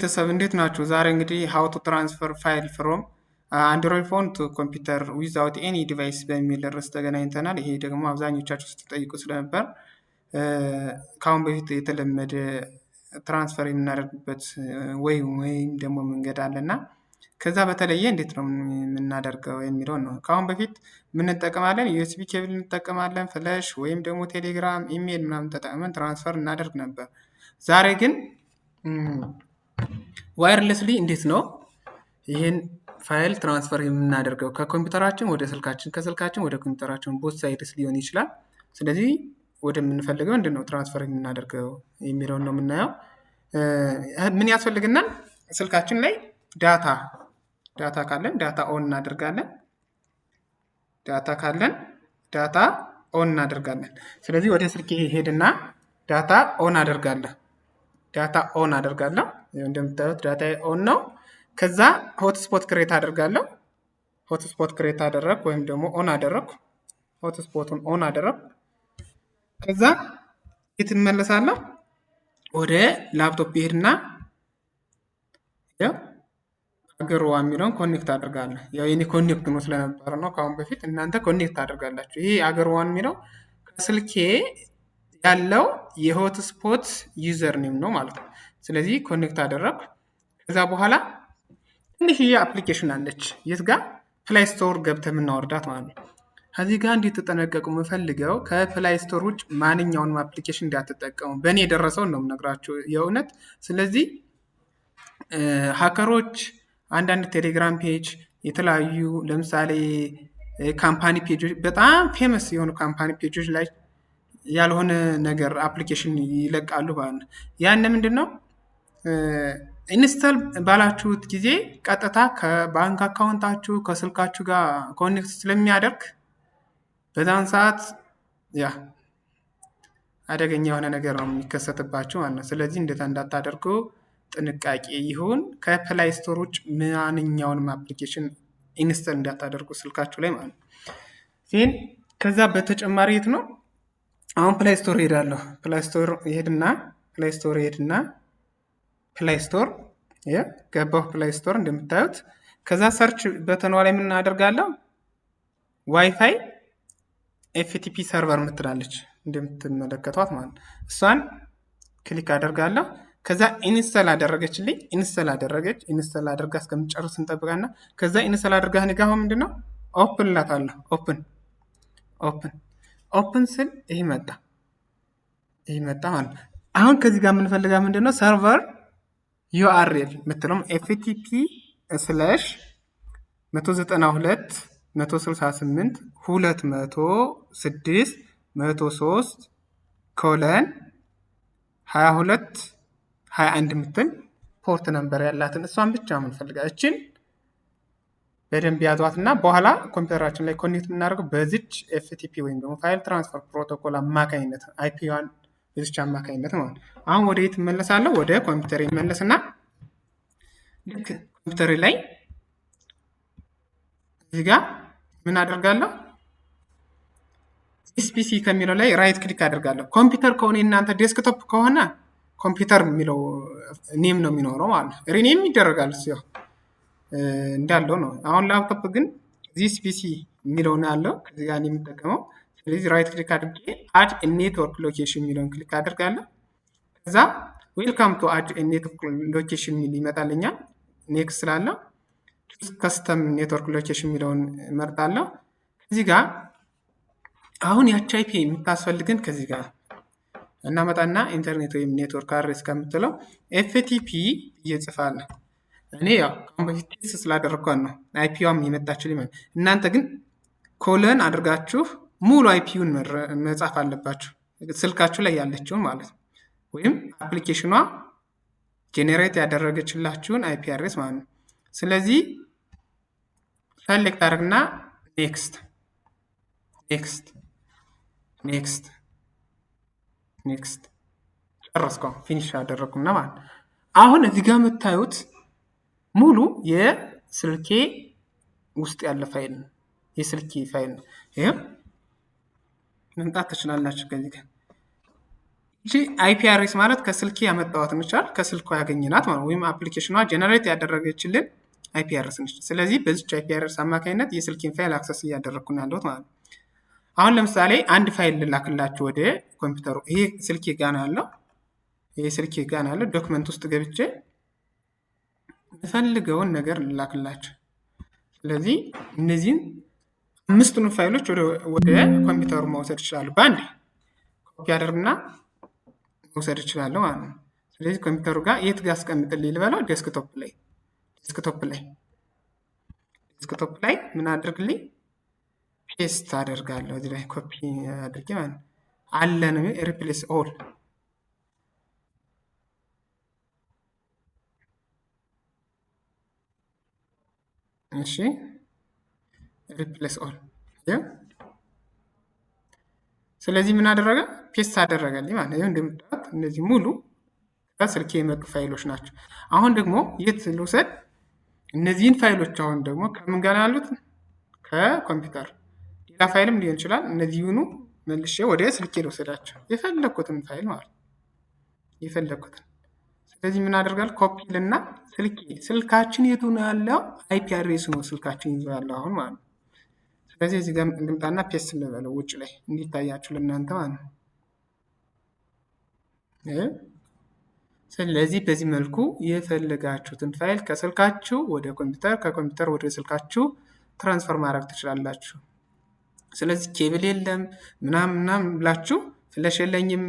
ቤተሰብ እንዴት ናችሁ? ዛሬ እንግዲህ how to transfer file from Android phone to computer without any device በሚል ርዕስ ተገናኝተናል። ይሄ ደግሞ አብዛኞቻችሁ ስትጠይቁ ስለነበር ከአሁን በፊት የተለመደ transfer የምናደርግበት ወይም ደግሞ መንገድ አለና ከዛ በተለየ እንዴት ነው የምናደርገው የሚለውን ነው። ከአሁን በፊት ምን እንጠቀማለን? USB cable እንጠቀማለን፣ flash ወይም ደግሞ ቴሌግራም፣ ኢሜይል ምናምን ተጠቅመን transfer እናደርግ ነበር። ዛሬ ግን wirelessly እንዴት ነው ይህን file transfer የምናደርገው ከኮምፒውተራችን ወደ ስልካችን፣ ከስልካችን ወደ ኮምፒውተራችን፣ both sides ሊሆን ይችላል። ስለዚህ ወደምንፈልገው እንዴት ነው transfer የምናደርገው የሚለውን ነው የምናየው። ምን ያስፈልግናል? ስልካችን ላይ data ካለን data on እናደርጋለን። Data ካለን data on እናደርጋለን። ስለዚህ ወደ ስልኬ ሄድና data on አደርጋለሁ። Data on አደርጋለሁ። እንደምታዩት data on ነው። ከዛ hotspot create አደርጋለሁ። Hotspot create አደረግኩ ወይም ደግሞ on አደረግኩ። Hotspot ኡን on አደረግኩ። ከዛ የት እመለሳለሁ? ወደ ላፕቶፕ ይሄድና ያው አገርዋ የሚለውን connect አድርጋለሁ። ያው የኔ connect ነው ስለነበረ ነው ከአሁን በፊት፣ እናንተ connect አድርጋላችሁ። ይሄ አገርዋን የሚለው ከስልኬ ያለው የ hotspot username ነው ማለት ነው። ስለዚህ connect አደረግኩ። ከዛ በኋላ ትንሽዬ application አለች፣ የት ጋር? Play Store ገብተህ የምናወርዳት ማለት ነው። ከዚህ ጋር እንድትጠነቀቁ የምፈልገው ከ Play Store ውጭ ማንኛውንም application እንዳትጠቀሙ። በእኔ የደረሰውን ነው የምነግራችሁ የእውነት። ስለዚህ hacker ኦች አንዳንድ ቴሌግራም page፣ የተለያዩ ለምሳሌ company page ኦች፣ በጣም famous የሆኑ company page ኦች ላይ ያልሆነ ነገር application ይለቃሉ ማለት ነው። ያን ምንድን ነው፣ install ባላችሁት ጊዜ ቀጥታ ከባንክ account ኣችሁ ከስልካችሁ ጋር connect ስለሚያደርግ በዛን ሰዓት ያ አደገኛ የሆነ ነገር ነው የሚከሰትባችሁ ማለት ነው። ስለዚህ እንደዛ እንዳታደርጉ ጥንቃቄ ይሁን። ከ Play Store ውጭ ማንኛውንም application install እንዳታደርጉ ስልካችሁ ላይ ማለት ነው። Then ከዛ በተጨማሪ የት ነው አሁን? Play Store እሄዳለሁ። Play Store ሄድና Play Store ገባሁ። Play Store እንደምታዩት፣ ከዛ search button ኗ ላይ ምን አደርጋለሁ? WiFi FTP server ምትላለች እንደምትመለከቷት ማለት ነው። እሷን click አደርጋለሁ። ከዛ install አደረገችልኝ። Install አደረገች። Install አድርጋ እስከምጨርስ እንጠብቃና ከዛ install አድርጋ እኔ ጋ አሁን ምንድነው open እላታለሁ። Open, open, open ስል ይህ መጣ። ይህ መጣ ማለት ነው። አሁን ከዚህ ጋር የምንፈልጋ ምንድነው? Server URL የምትለው FTP/192 168 206 103:22 21 የምትል port number ያላትን እሷን ብቻ የምንፈልጋ፣ እችን በደንብ ያዟት እና በኋላ ኮምፒውተራችን ላይ connect የምናደርገው በዚች FTP ወይም ደግሞ file transfer protocol አማካኝነት፣ IP ዋን በዚች አማካኝነት ማለት ነው። አሁን ወደ የት እመለሳለሁ? ወደ ኮምፒውተር ይመለስና ልክ ኮምፒውተር ላይ እዚህ ጋር ምን አደርጋለሁ? This PC ከሚለው ላይ right click አደርጋለሁ። ኮምፒውተር ከሆነ፣ የእናንተ desktop ከሆነ ኮምፒውተር የሚለው name ነው የሚኖረው ማለት ነው። Rename ይደረጋል እሱ ያው እንዳለው ነው። አሁን ላፕቶፕ ግን This PC የሚለው ነው ያለው ከዚህ ጋር የምጠቀመው። ስለዚህ right click አድርጌ add network location የሚለውን click አድርጋለሁ። ከዛ "Welcome to add network location" የሚል ይመጣልኛል። Next ስላለው custom network location የሚለውን እመርጣለሁ። ከዚህ ጋር አሁን ያቺ IP የምታስፈልግን ከዚህ ጋር እናመጣና ኢንተርኔት ወይም network address ከምትለው FTP እየጽፋለሁ። እኔ ያው ከአሁን በፊት test ስላደረግኳት ነው IP ዋም የመጣችልኝ ማለት። እናንተ ግን colon አድርጋችሁ ሙሉ IP ውን መጻፍ አለባችሁ፣ ስልካችሁ ላይ ያለችውን ማለት ነው። ወይም application ኗ generate ያደረገችላችሁን IP address ማለት ነው። ስለዚህ select አድርግና next, next, next, next፣ ጨረስኩ። Finish አደረግኩና ማለት ነው። አሁን እዚህ ጋር የምታዩት ሙሉ የስልኬ ውስጥ ያለ ፋይል ነው። የስልኬ ፋይል ነው። ይኸው መምጣት ትችላላችሁ። ከዚህ ጋር እቺ IP address ማለት ከስልኬ ያመጣኋት ነች አይደል? ከስልኳ ያገኘናት ማለት ወይም application ኗ generate ያደረገችልን IP address ነች። ስለዚህ በዚች IP address አማካኝነት የስልኬን file access እያደረግኩ ነው ያለሁት ማለት ነው። አሁን ለምሳሌ አንድ ፋይል ልላክላችሁ ወደ ኮምፒውተሩ። ይሄ ስልኬ ጋ ነው ያለው። ይሄ ስልኬ ጋ ነው ያለው። Document ውስጥ ገብቼ የምፈልገውን ነገር ልላክላችሁ። ስለዚህ እነዚህን አምስቱን ፋይሎች ወደ ኮምፒውተሩ መውሰድ እችላለሁ። በአንድ ኮፒ አደርግና መውሰድ እችላለሁ ማለት ነው። ስለዚህ ኮምፒውተሩ ጋር የት ጋር አስቀምጥልኝ ልበለው? Desktop ላይ ምን አድርግልኝ? Paste አደርጋለሁ። እዚህ ላይ ኮፒ አድርጌ ማለት ነው። አለ ነው replace all። እሺ፣ replace all። ስለዚህ ምን አደረገ? Paste አደረገልኝ ማለት ነው። እንደምታዩት እነዚህ ሙሉ ከስልኬ የመጡ ፋይሎች ናቸው። አሁን ደግሞ የት ልውሰድ? እነዚህን ፋይሎች አሁን ደግሞ ከምን ጋር ያሉት? ከኮምፒውተር ሌላ ፋይልም ሊሆን ይችላል። እነዚህኑ መልሼ ወደ ስልኬ ልውሰዳቸው፣ የፈለግኩትን ፋይል ማለት ነው። የፈለግኩትን። ስለዚህ ምን አደርጋለሁ? ኮፒ ልና ስልኬ ስልካችን የቱ ነው ያለው? IP address ኡ ነው ስልካችን ይዞ ያለው አሁን ማለት ነው። ስለዚህ እዚህ ጋር ልምጣና paste እንበለው ውጭ ላይ እንዲታያችሁ ለእናንተ ማለት ነው። ስለዚህ በዚህ መልኩ የፈለጋችሁትን ፋይል ከስልካችሁ ወደ ኮምፒውተር፣ ከኮምፒውተር ወደ ስልካችሁ transfer ማድረግ ትችላላችሁ። ስለዚህ ኬብል የለም ምናምን ምናምን ብላችሁ፣ flash የለኝም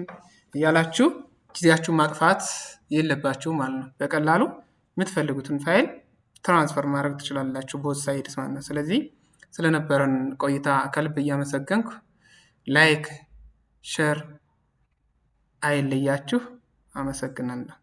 እያላችሁ ጊዜያችሁን ማጥፋት የለባችሁ ማለት ነው። በቀላሉ የምትፈልጉትን file transfer ማድረግ ትችላላችሁ both sides ማለት ነው። ስለዚህ ስለነበረን ቆይታ ከልብ እያመሰገንኩ like፣ share አይለያችሁ። አመሰግናለሁ።